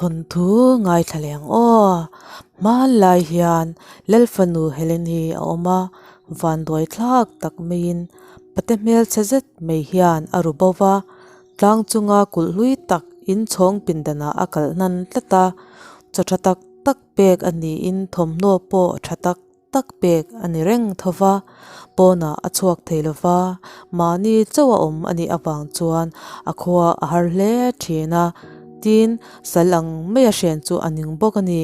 Thawnthu ngaithla leh ang aw. Hmanlai hian Lalfanu Helen hi a awm a, vanduai thlak tak maiin pate hmelchhe zet mai hian a ru bo va, tlang chunga kulh hlui tak inchhawng pindanah a kalh hnan tlat a, chaw tha tak tak pek a niin thawmhnaw pawh tha tak tak pek a ni reng tho va, pawnah a chhuak thei lo va, mahni chauh a awm a nih avang chuan a khua a har hle thin a, tin sal ang mai a hren chu a ning bawk a ni.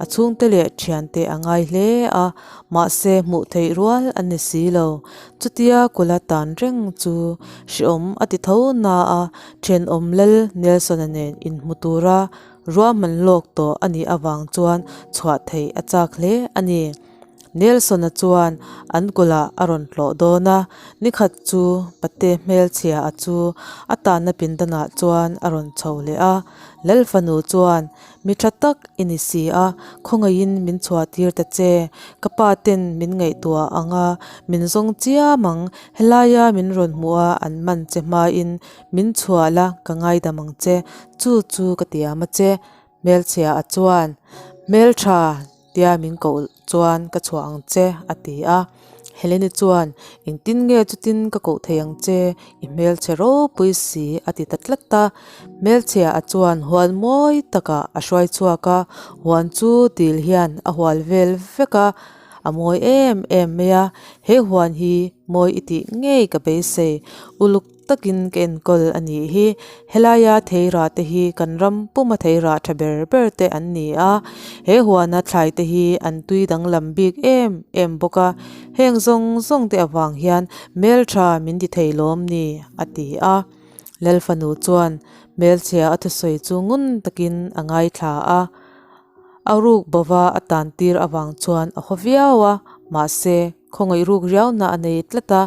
A chhungte leh thiante a ngai hle a, mahse hmuh theih rual a ni si lo. Chutia kula tan reng chu hreawm a ti tho na a, thenawm Lal Nelson-a nen inhmu tura Ruahman lawk tawh a nih avang chuan chhuah theih a chak hle a ni. Nelson-a chuan an kulhah a rawn tlawh dawn a, nikhat chu pate hmelchhia a chu a tanna pindanah chuan a rawn chho leh a. Lalfanu chuan, Mi tha tak i ni si a, khawngaihin min chhuah tir ta che. Ka pa ten min ngaihtuah ang a, min zawng chiam ang. Helaia min rawn hmuh a an man che hmain Min chhuah la, ka ngaidam ang che, chu chu ka tiam a che, hmelchhia a chuan, Hmeltha tia min koh chuan ka chhuah ang che, a ti a. Heleni chuan, Engtin nge chutin ka koh thei ang che, i hmelchhe ropui si, a ti ta tlat a. Hmelchhia a chuan huan mawi takah a hruai chhuak a, huan chu dil hian a hual vel vek a, a mawi em em mai a, he huan hi mawi i tih ngei ka beisei, uluk takin ka enkawl a nih hi. Helaia theirah te hi kan ram puma theirah tha ber ber te an ni a, he huana thlai te hi an tui danglam bik em em bawk a, heng zawng zawng te avang hian hmeltha min ti thei lawm ni a ti a. Lalfanu chuan hmelchhia a thusawi chu ngun takin a ngaithla a. A ruk bova a tan tir avang chuan a haw viau a, mahse khawngaih ruk riauna a nei tlat a,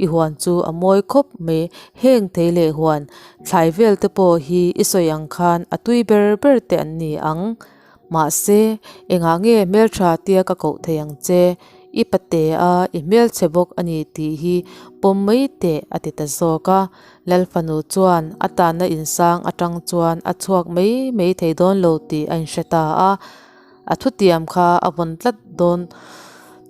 i huan chu a mawi khawp mai, heng thei leh huan thlai vel te pawh hi i sawi ang khan a tui ber ber te an ni ang, mahse engah nge hmeltha tia ka koh thei ang che, i pate a i hmelchhe bawk a ni tih hi pawm mai teh a ti ta zawk a. Lalfanu chuan a tanna insang atang chuan a chhuak mai mai thei dawn lo tih a inhre ta a, a thutiam kha a vawn tlat dawn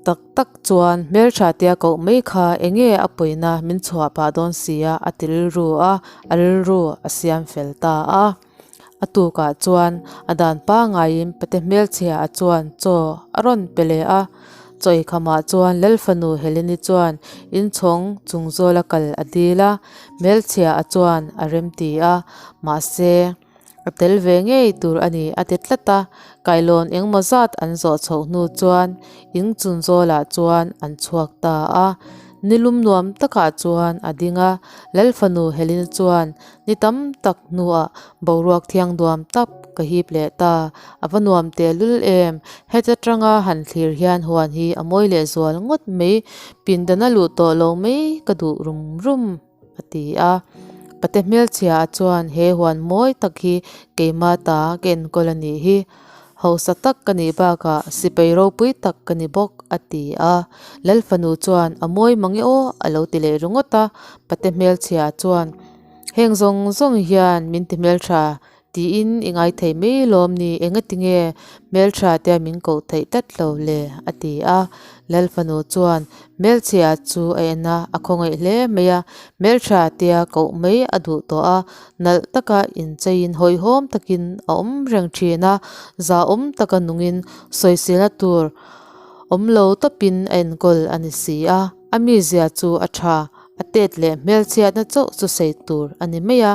tak tak chuan hmeltha tia koh mai kha enge a pawina min chhuah pah dawn sia a ti rilru a, a rilru a siam fel ta a. A tukah chuan a dan pangaiin pate hmelchhia a chuan chaw a rawn pe leh a, chaw eikhamah chuan Lalfanu Heleni chuan inchhawng chung zawla kal a dil a, hmelchhia a chuan a remti a, mahse a tel ve ngei tur a ni a ti tlat a, kailawn engmaw zat an zawh chhoh hnu chuan inchung zawlah chuan an chhuak ta a, nilum nuam takah chuan a ding a, Lalfanu Heleni chuan Ni tam tak hnuah boruak thiang duam tak ka hip leh ta, a va nuam tehlul em? Heta tanga han thlir hian huan hi a mawi leh zual ngawt mai, pindana luh tawh lo mai ka duh rum rum, a ti a. Pate hmelchhia a chuan he huan mawi tak hi keima ta ka enkawl a nih hi. Hausa tak ka nih bakah sipai ropui tak ka ni bawk, a ti a. Lalfanu chuan, A mawi mang e aw, a lo ti leh ringawt a. Pate hmelchhia chuan, Heng zawng zawng hian min ti hmeltha tiin i ngai thei mai lawm ni, engati nge hmeltha tia min koh theih tlat lo le? a ti a. Lalfanu chuan hmelchhia chu a en a, a khawngaih hle mai a. Hmeltha tia koh mai a duh tawh a, Nalh taka incheiin hawihhawm takin a awm reng thin a, zahawm taka nungin sawiselna tur awm lo tawpin a enkawl a ni si a, a mizia chu a tha, a tet leh hmelchhiatna chauh chu sei tur a ni mai a,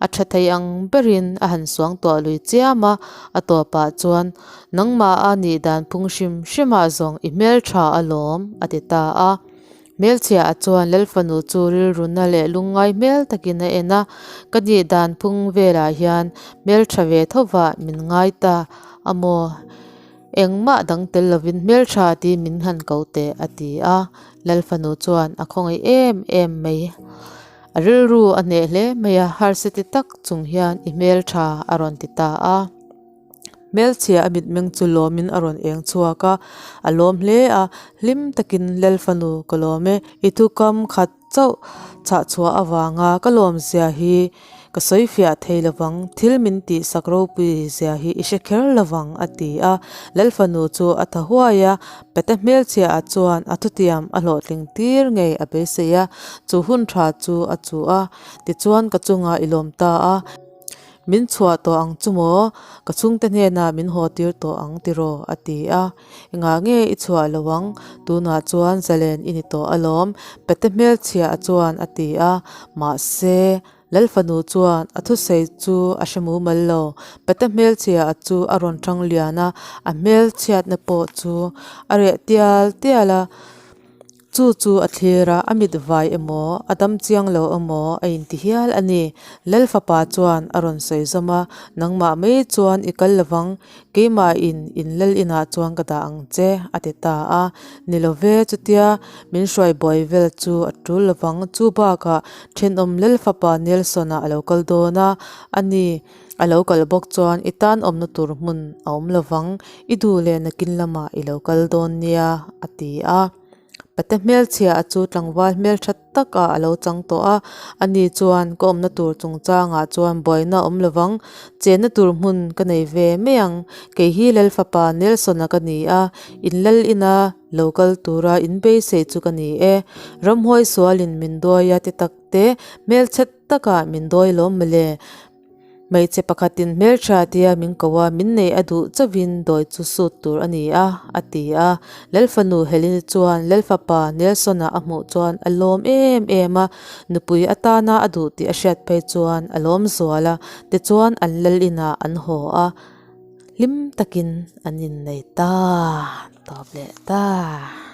a tha thei ang berin a han suang tuah lui chiam a, a tawpah chuan nangmah a nih dan phung hrim hrimah zawng i hmeltha alawm a ti ta a. Hmelchhia a chuan Lalfanu chu rilruna leh lungngai hmel takin a en a, ka nih dan phung velah hian hmeltha ve thovah min ngai ta a maw? Engmah dang tel lovin hmeltha ti min han ko teh a ti a, Lalfanu chuan a khawngaih em em mai. A rilru a hneh hle mai a, harsa ti tak chung hian i hmeltha a rawn ti ta a. Hmelchhia a mitmeng chu lawmin a rawn eng chhuak a, a lawm hle a, hlim takin Lalfanu ka lawm e, i thukam khat chauh chhah chhuah avanga ka lawmzia hi. Ka sawi fiah thei lovang, thil min tih sak ropui zia hi i hre kher lovang, a ti a. Lal fanu chu a tha huai a, Pete hmelchhia ah chuan a thutiam a hlawhtling tir ngei a beisei a, chu hun tha chu a chuh a. Tichuan ka chungah i lawm ta a. Min chhuah tawh ang chu maw? Ka chhungte hnenah min haw tir tawh ang tiraw? a ti a. Engah nge i chhuah lo ang? Tunah chuan zalen i ni tawh alawm, Pete hmelchhia chuan a ti a. Mahse, Lal fanu chuan a thusawi chu a hre mumal lo. Pete hmelchhia chu a rawn thang lian a, a hmelchhiatna pawh chu a reh tial tial a. Chu chu a thlir a, a mit vai emaw, a dam chiang lo emaw a inti hial a ni. Lal fapa chuan a rawn sawi zawm a, Nangmah mai chuan i kal lovang, keimahin in lal inah chuan ka dah ang che, a ti ta a. Ni lo ve, chutia min hruai buai vel chu a tul lovang, chu bakah thenawm lal fapa Nelson-a a lo kal dawn a, a ni. A lo kal bawk chuan i tan awmna tur hmun a awm lovang, i duh leh nakin lamah i lo kal dawn nia, a ti a. Pate hmelchhia a chu tlangval hmeltha takah a lo chang tawh a, ani chuan ka awmna tur chungchangah chuan buaina a awm lovang, chenna tur hmun ka nei ve mai ang, kei hi Lalfapa Nelson-a ka ni a, in lal ina lo kal tura in beisei chu ka ni e, ramhuai sualin min dawi a ti tak te, hmelchhe takah min dawi lawm mawle. Hmeichhe pakhatin hmeltha tia min ko a, min neih a duh chauhin dawi chu sut tur a ni a, a ti a. Lalfanu Helene chuan Lalfapa Nelson-a a hmuh chuan a lawm em em a, nupui atana a duh tih a hriat phei chuan a lawm zual a, tichuan an lal inah an haw a, hlim takin an innei ta tawp leh ta.